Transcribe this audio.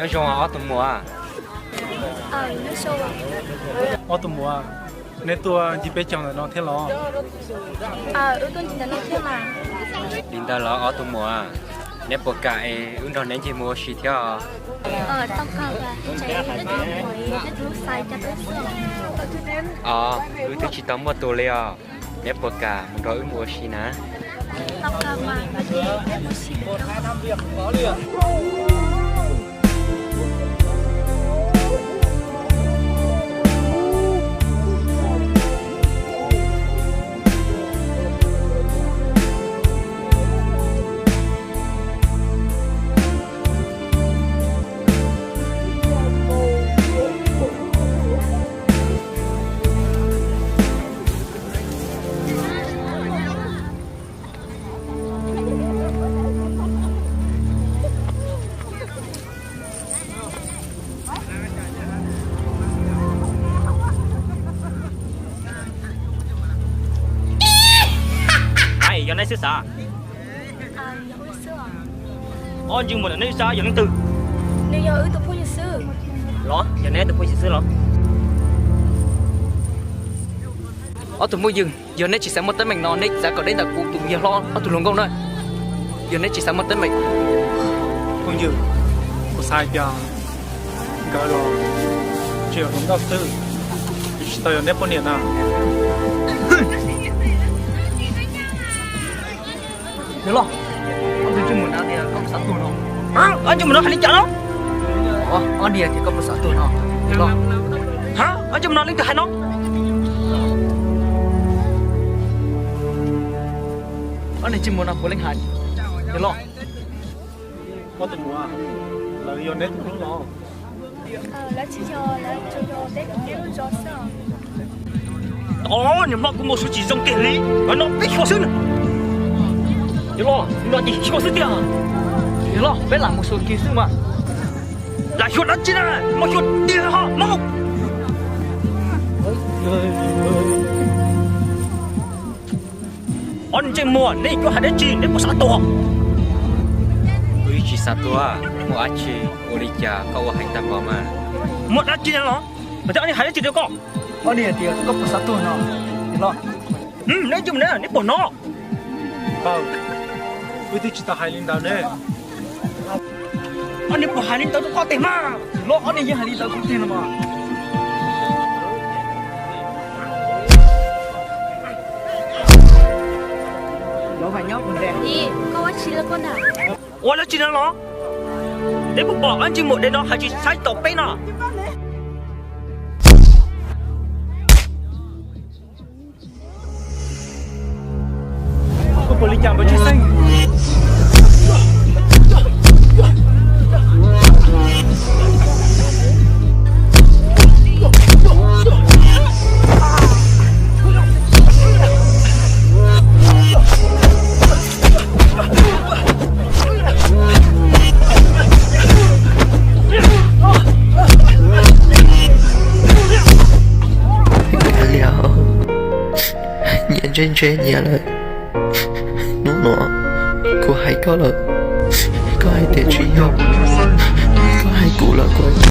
Nyob zoo ob tug muam. Ob tug muam, neb tuaj ncig peb caug ntawm no thiab los? Li ntawd los ob tug muam, neb puas kam es wb nrog neb ncig mus ua si thiab? Os, wb twb tsis tau muaj tus li os. Neb puas kam mus nrog wb mus ua si na? Yog neb xwb xav? Ob ntsis muam ntawm neb xwb xav yog leej twg? Nws yog wb tus phooj ywg xwb. Los yog neb tus phooj ywg xwb los? Ob tug phooj ywg, yog neb tsis xav muaj teeb meem no neb xav kom deb ntawm kuv tus yawg hlob ob tug hluas nkauj na. Yog neb tsis xav muaj teeb meem. Phooj ywg, kuv xav hais tias nkawd los tsis yog hluas nkauj xwb, tsis tau yog neb poj niam na. Yawg loj, ob tug ntsej muag no tias koj puas xav tuag no? Ob ntsej muag no hais li cas no? Ob niag tias koj puas xav tuag no, yawg loj? Ob ntsej muag no leej twg hais no? Ob niag ntsej muag no puav leej hais, yawg loj. Ob tug muam, lawv yog neb tus hlub los? Tsis yog, lawv tsuas yog peb tus hlub zos xwb. Tod niag hmoob, kuv mus xyuas tsis zoo kiag li, lawv no peb xyuas xwb. Yawg loj, no ces xyuas xwb tiag. Yawg loj, peb lam mus xyuas kiag xwb mas. Lam xyuas dab tsi na, mus xyuas tiag ho hmoob. Ob niag ntsej muag, neb yuav hais dab tsi, neb puas xav tuag? Kuv yeej tsis xav tuag, muaj dab tsi ua li cas koj ua heev tag npaum mas. Muaj dab tsi los? Mas ob niag hais dab tsi rau koj? Ob niag tias koj puas xav tuag no, yawg loj. Neb ntsej muag na, neb puas hnov? Wb twb tsis tau hais li ntawd ne. Ob niag puas hais li ntawd rau koj tiag mas? Yawg loj, ob niag yeej hais li ntawd kuv tiag no mas. Ua dab tsi no los? Neb puas pom ob ntsej muag dev no hais tsis saib taus peb no? Koj puas li cas npawg Tshwj Xeeb? Nyias ntse ntse nyias lawm. Hnub no kuv hais koj lawm, koj hais tias tsis yog, koj hais kuv lawm kuv